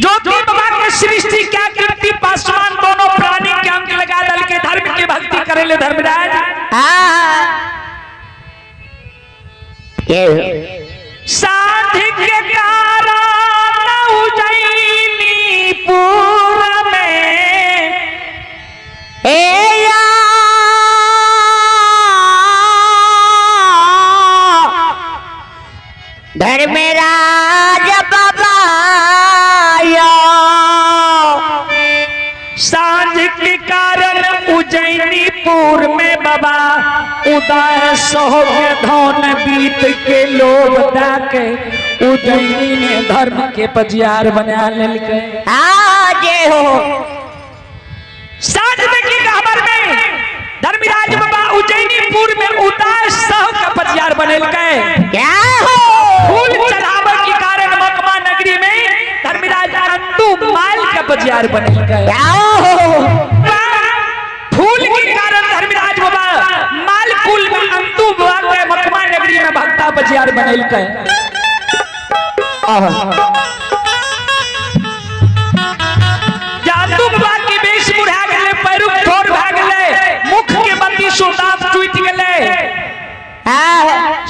ज्योति बाबा के सृष्टि क्या कीर्ति पासवान दोनों प्राणी के अंक लगा दल के धर्म की भक्ति करे ले धर्मराज। साध के कारण उज्जैनीपुर में धर्मराज बाबा साँझ के कारण उज्जैनीपुर में बाबा उदय सहो के धन बीत के लोभ दाके उज्जैनी में धर्म के पजियार बना लेलकै। जय हो। साँझ में की खबर में धर्मराज बाबा उज्जैनीपुर में उदय सह के पजियार बनेलकै। क्या हो? फूल चढ़ावे के कारण मकमा नगरी में धर्मराज अंतु माल के पजियार बनेलकै। क्या हो? फूल के कारण धर्मराज बाबा माल कुल में अंतु बाबा के मकमा नगरी में भक्ता पजियार बनेलकै। जादू बाबा के बेश बुढ़ा गेलै, पैरुक थोर भए गेलै, मुख के बत्ती सुदाम टूटि गेलै,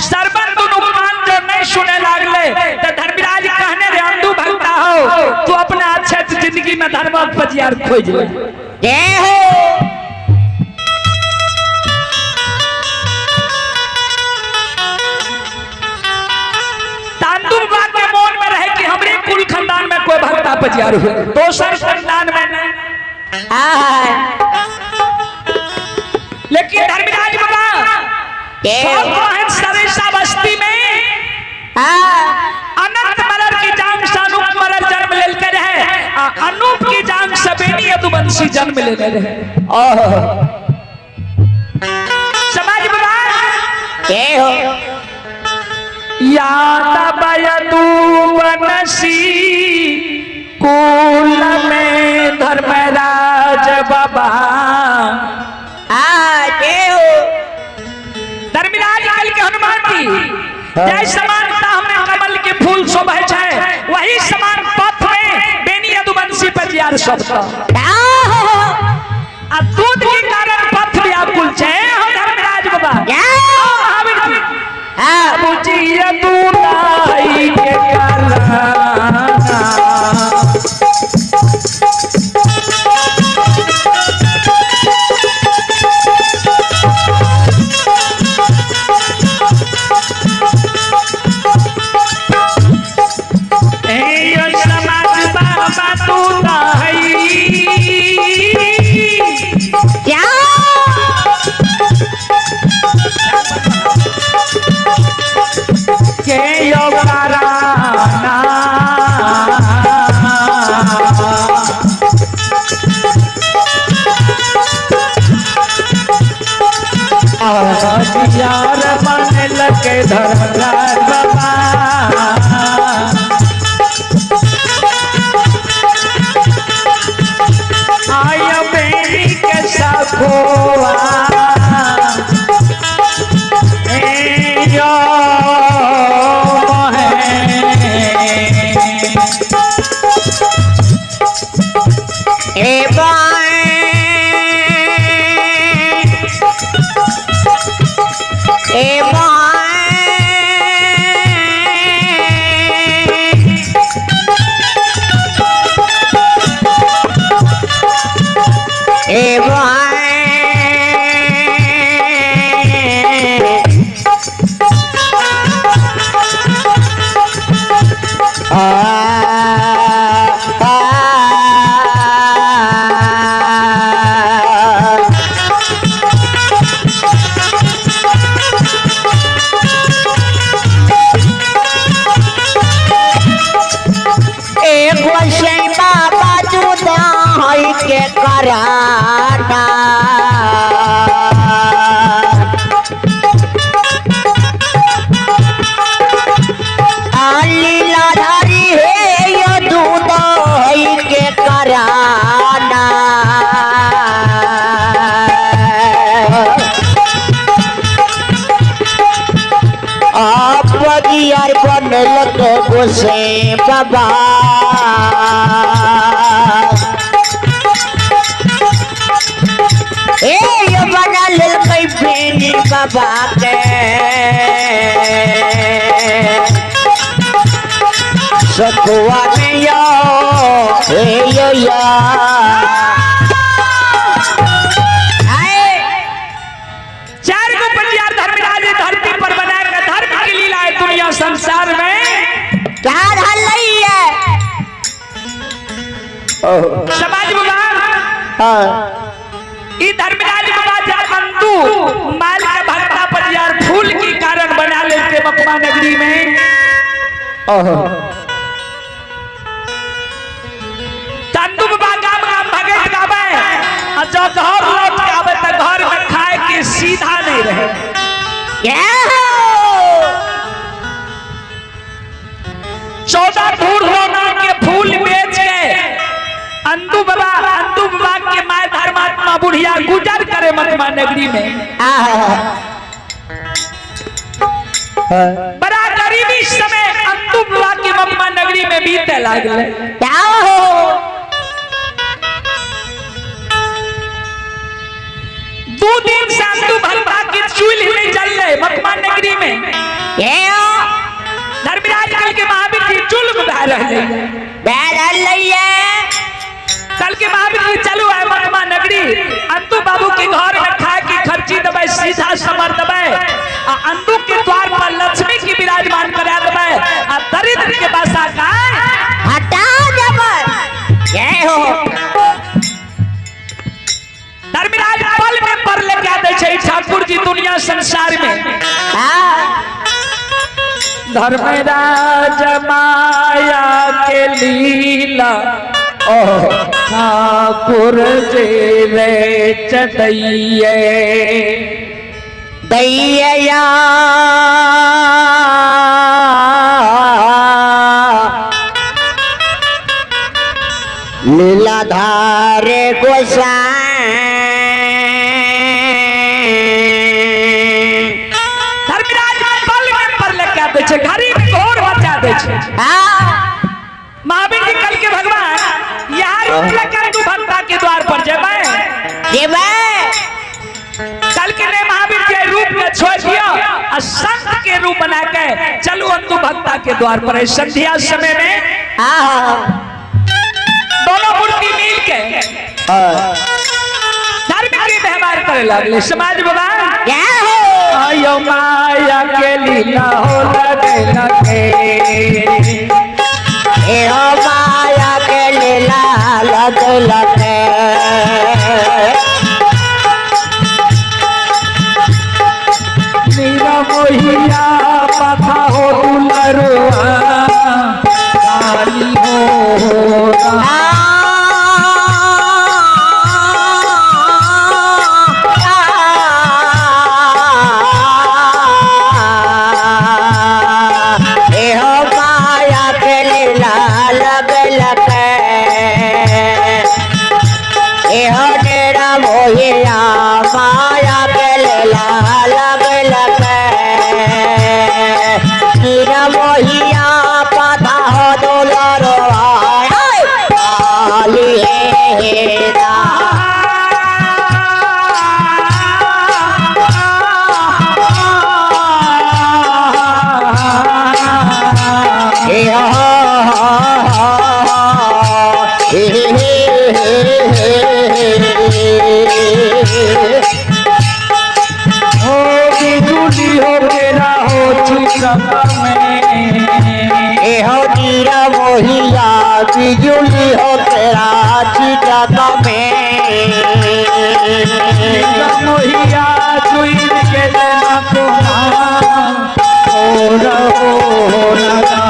सरबन दुनू कान जो नहीं सुने लागले तो धर्मराज कहने रे अंधू भक्ता हो तू अपना अच्छे जिंदगी में धर्मक पजियार खोज ले। जय हो। तांदू बाबा के मन में रहे कि हमरे कुल खानदान में कोई भक्ता पजियार हुए, दोसर खानदान में नहीं। लेकिन धर्मराज बाबा सब कहत सरेसा बस्ती में अनंत मरर की जांग से अनूप मरर जन्म लेलके रहे आ अनूप की जांग से बेनी यदुवंशी जन्म लेने रहे। समाज बाबा जय हो। यादव यदुवंशी कुल में धर्मराज बाबा जय हो। धर्मराज कल के हनुमान जी जय समानता हमें कमल के फूल शोभे छै वही समान पथ में बेनी यदुवंशी पजियार शोभता आ दूध के कारण पथ व्याकुल छै। हो धर्मराज बाबा महावीर जी बाबूजी यदुनाई के कारण समाज बाबा तू दाई क्या के यो कराना यार बनल के धर्मराज बाबा आय बेनी के सखोआ ए यो मोहे। ए बाए ए बाए ए बाए आ आ ए गोसाई बाबा जुदाई के कराना लीला धारी हे यो दूधाई के कराना आप यार बनल के गोसाई बाबा। ए यो बना लेलकै बेनी बाबा के सखुआ में यो हे यो या आए। चार गो पंजियार धर्मराज धरती पर बना के धर्म की लीला है दुनिया संसार में। क्या हाल है? समाज बाबा, ई धर्मराज बाबा जब अंतु माल के भक्ता पंजियार फूल की कारण बना लेते मकमा नगरी में। तंदू बाबा गाम गाम भगत गावे आ जब घर लौट के आवे त घर में खाए के सीधा नहीं रहे। 14 धूर रोना के फूल बेच के अंदू बाबा, अंदू बाबा के my धर्मात्मा बुढ़िया गुजर करे मकमा नगरी में। बड़ा गरीबी समय अंदू बाबा के मकमा नगरी में बीते लागले। क्या हो? 2 दिन से अंदू भगवा की चूल्ह नहीं जल रहे मकमा नगरी में। धर्मराज कल के महावीर जी चूल्ह में बह रहे। कल के महावीर जी चलू है मकमा नगरी, अंतु बाबू के घर में खाए की खर्ची दबे, सीधा समर दबे आ अंतु के द्वार पर लक्ष्मी की विराजमान करा दबे आ दरिद्र के बासा का हटा देबै। जय हो। धर्मराज पल में पर ले के दे छै ठाकुर जी दुनिया संसार में। धर्मराज माया के लीला ठाकुर जी रे चदैये दैया लीलाधार गोसाई। धर्मराज पल में पर ले के दे छै, गरीब घोर बचा दे छै। महावीर जी कल के भगवान यहाँ रूप लेकर तू भक्ता के द्वार पर जेबै। जेबै। कल के ने महावीर जी रूप में छोड़ दिया और संत के रूप बना के चलू अंतु भक्ता के द्वार पर है। संध्या समय में दोनों मूर्ति मिल के धर्म के व्यवहार करे लगले। समाज बाबा जय हो। आयो माया के लीला हो लगे लगे। हे हो माया के लीला लग लगे। नीरा मोहिया माथा हो दुलरुआ काली हो। हे हो माया के लीला लग लगे। हे हो डेरा मोहिया माया के लीला लग लगे। नीरा मोहिया पाथा हो दुलरुआ काली हे। हो बिजुली हो मेरा हो चिकमा में। हो नीरा मोहिया बिजुली हो तेरा चिटक में। मोहिया चुई के देना कोना ओ रहो लगा।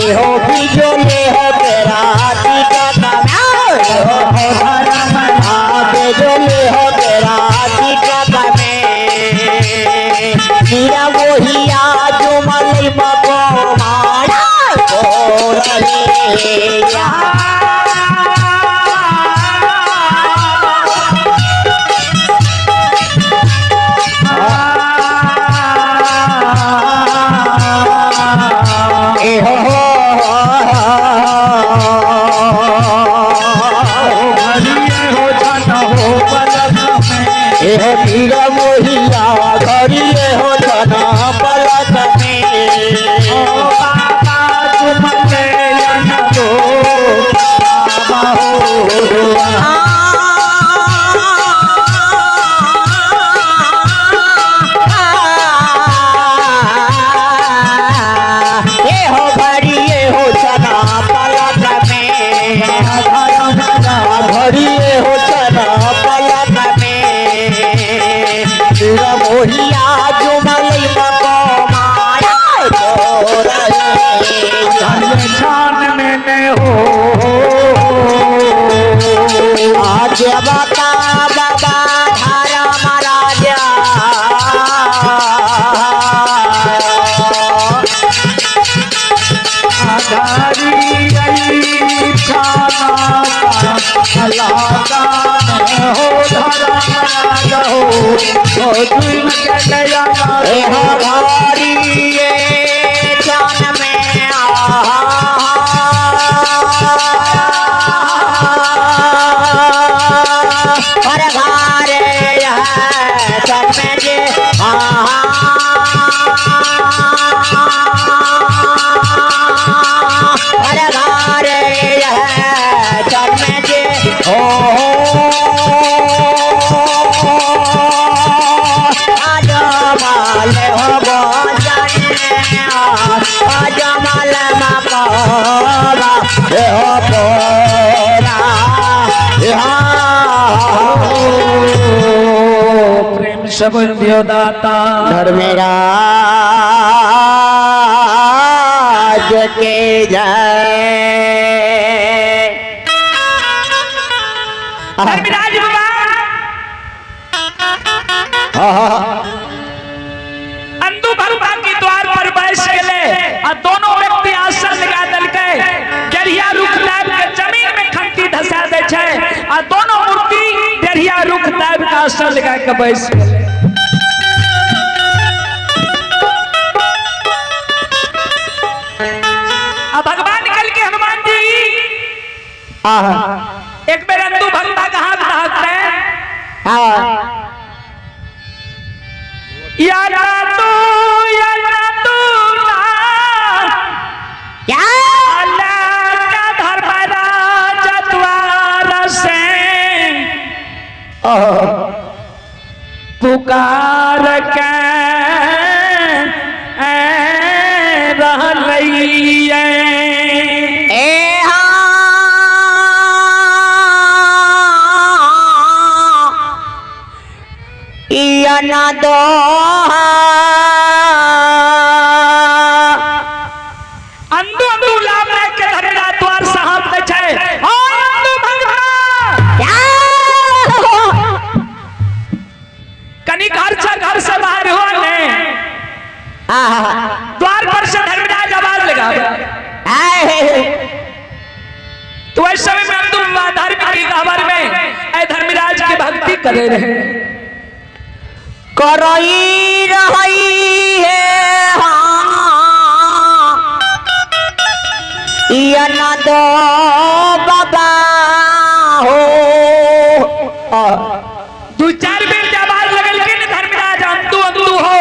हो बिजुली हो तेरा चिटक में। बिजुली हो तेरा चिटक में। नीरा मोहिया जुमल मको मारा हो रहे। हे मीरा मोहिया घरिए हो जना पलक में। ओ बाबा तुम के दो बाबा हो। ए हो घरिए हो जना पलक में, घरिए हो जना पलक में। मीरा मोहिया जुमल मको माया तोरा। छान में ने हो आज बता बाबा धारा महाराजा। आधारी आई छाना लागा हो धरा महाराज हो ओ तुम के नया। ए हो घरिए छान में हर घरे छन में जे हर घरे छन में जे हो आज माल हो जाने आज माल मकोरा हो पोरा। प्रेम सबल दियो दाता धर्मराज के जय। धर्मराज बाबा अंधु भगवान के द्वार पर बैस गेले आ दोनों व्यक्ति आसन लगा देलकै। डेढ़िया रुख दाबि के जमीन में खंती धसा दै छै आ दोनों मूर्ति डेढ़िया रुख दाबि के आसन लगा के बैस गेले। आ भगवान निकल के हनुमान जी एक बेर अंधु भगता के हाथ दहकते या ना तू या ना तू ना अल्लाह का धर्मराज द्वार से पुकार के रहलैये। ए हाँ ना दो अंधु अंधु लाभ रख के धर्मराज द्वार से हाथ दै छै। ओ अंधु भगवान कनी घर से बाहर हो ने द्वार पर से धर्मराज आवाज लगावे। तो ऐसे समय में अंधु धर्म की खबर में ऐ धर्मराज की भक्ति करे रहे करई रही है। हाँ या ना दो बाबा हो दू चार बेर जब आवाज लगलखिन धर्मराज अंधु अंधु हो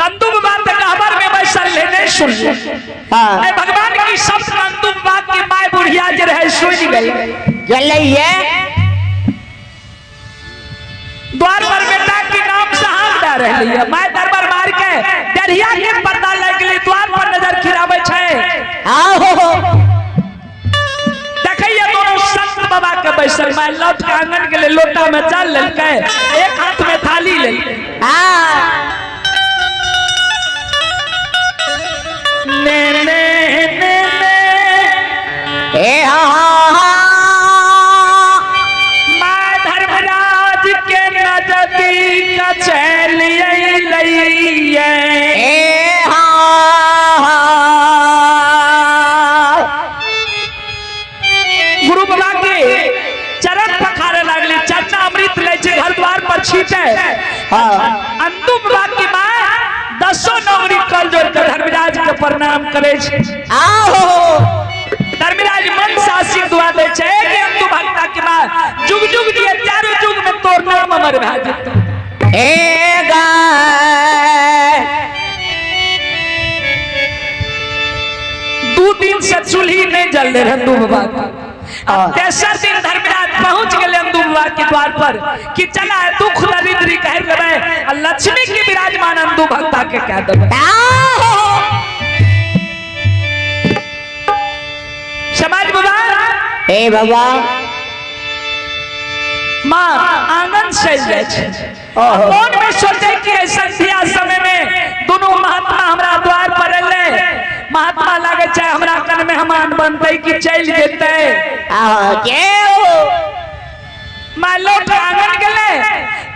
तंदु बाबा तक खबर में बैसल ले नहीं सुन ले। ऐ भगवान की शब्द अंधु बाबा की my बुढ़िया जे रहे सुन गई जलइए द्वार पर बेटा के नाम से हाथ दे रही है। My दरबार मार के दरिया के पर्दा लग गेलै द्वार पर नजर खिराबै छै। आहो देखैया दोनों संत बाबा के बैसल my लौट के आंगन गेलै लोटा में जल लेलकै एक हाथ में थाली लेलकै। ने ने ने ने ए हाँ my Dharmaraj के नजदीक चलिए लइये। ए हाँ गुरु बाबा के चरण पखारे लागली चरणा अमृत लै छै घर द्वार पर छीटे। अंधु बाबा की my दसों नौकरी कल जोड़ के धर्मराज के प्रणाम करे छै। आहो धर्मराज मन से आशीर्वाद दै छै कि अंधु भक्ता के माय जुग जुग दिए चारों जुग में उम्र भए जेतौ। ए गाय। 2 दिन से चूल्ही नहीं जलले रहे दू बाबा के। आ तेसर दिन धर्मराज पहुंच गए दू बाबा के द्वार पर कि चला दुख दरिद्री कह लेबै आ लक्ष्मी के विराजमान अंदू भक्ता के कह देबै। समाज बाबा ए बाबा। माँ आंगन चल जाए छै। मोन में सोचे कि संध्या समय में दोनों महात्मा हमरा द्वार पर अयलै, महात्मा लागे छै हमरा कन मेहमान बनतै कि चलि जेतै। माँ लौट के आंगन गेलै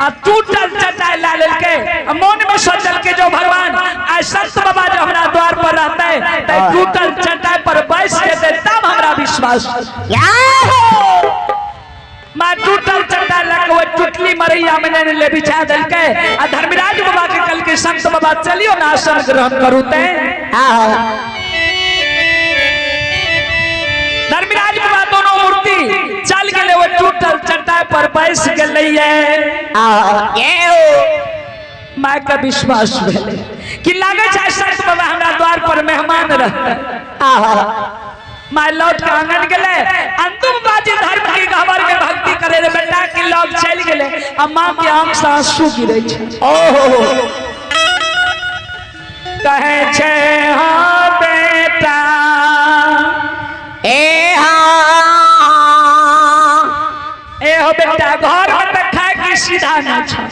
आ टूटल चटाई ला लेलकै आ मोन में सोचलकै जो भगवान आइ संत बाबा जो हमरा द्वार पर रहतै त टूटल चटाई पर बैस जेतै तब हमरा विश्वास। माँ टूटल चटाई लऽ के ओहि टूटली मरैया में ने ले बिछा देलकै आ धर्मराज बाबा के कहलकै संत बाबा चलियो ना आसन ग्रहण करू ते। धर्मराज बाबा दोनों मूर्ति चल गेलै ओहि टूटल चटाई पर बैस गेलै। माय के विश्वास भेलै कि लागै छै संत बाबा हमरा द्वार पर मेहमान रहतै। माय लौट के आंगन गेलै, अंतिम बाजी धर्म के गहबर में भक्ति करे रे बेटा के लग चलि गेलै आ माँ के आंख से आंसू गिरै छै। ओहो। कहै छै हाँ बेटा। ए हाँ। ए हो बेटा, घर में तऽ खाय के सीधा नहीं छै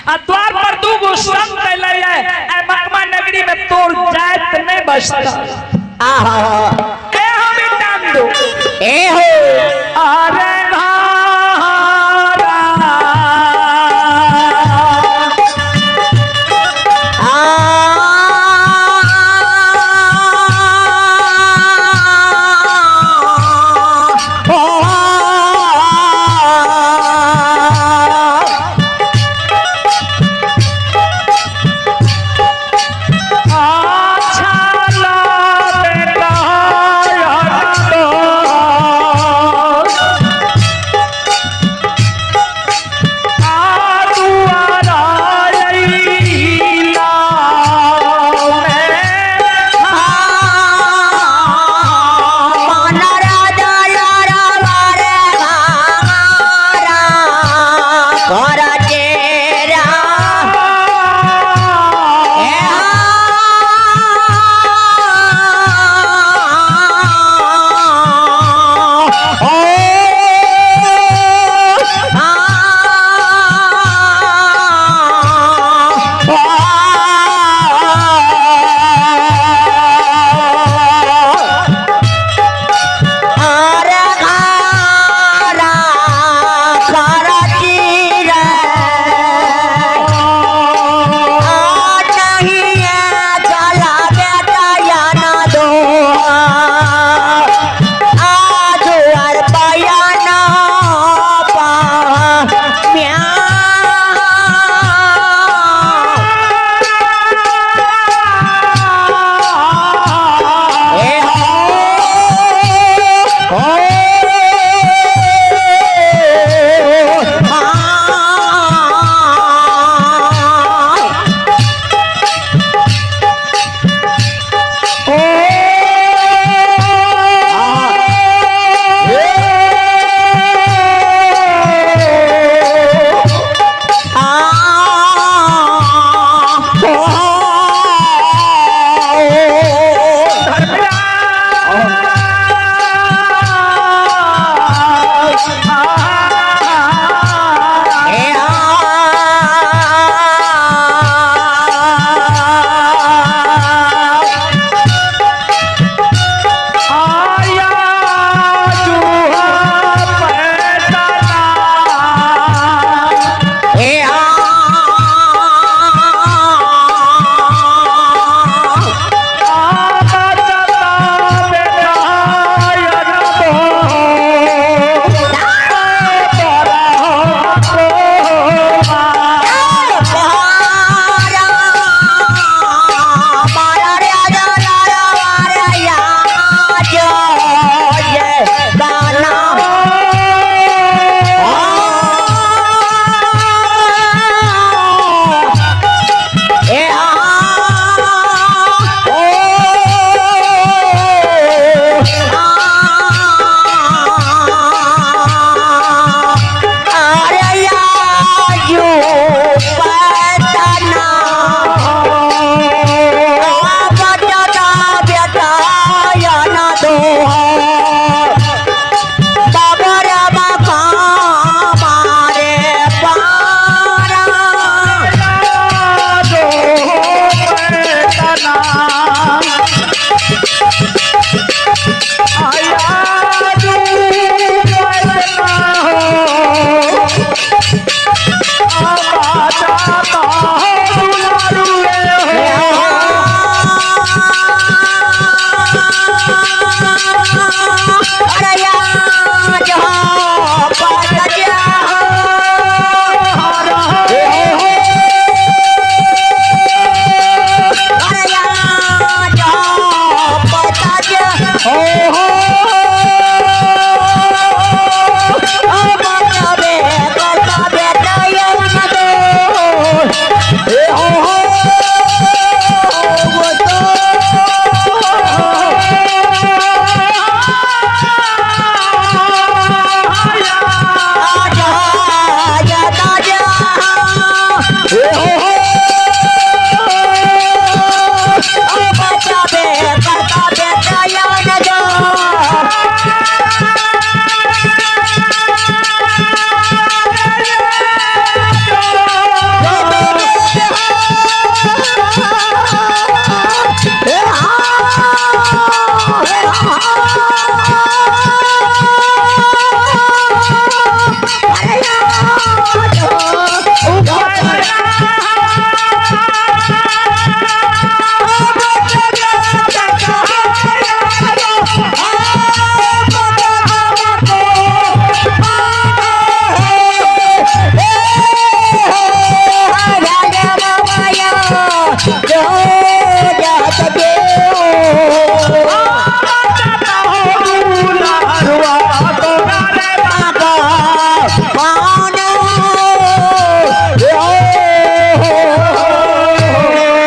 आ द्वार पर दू गो संत अयलै आ मकमा नगरी में तोर जात नहीं बचता। आहा। ए हो बेटा अंदो। ए हो। अरे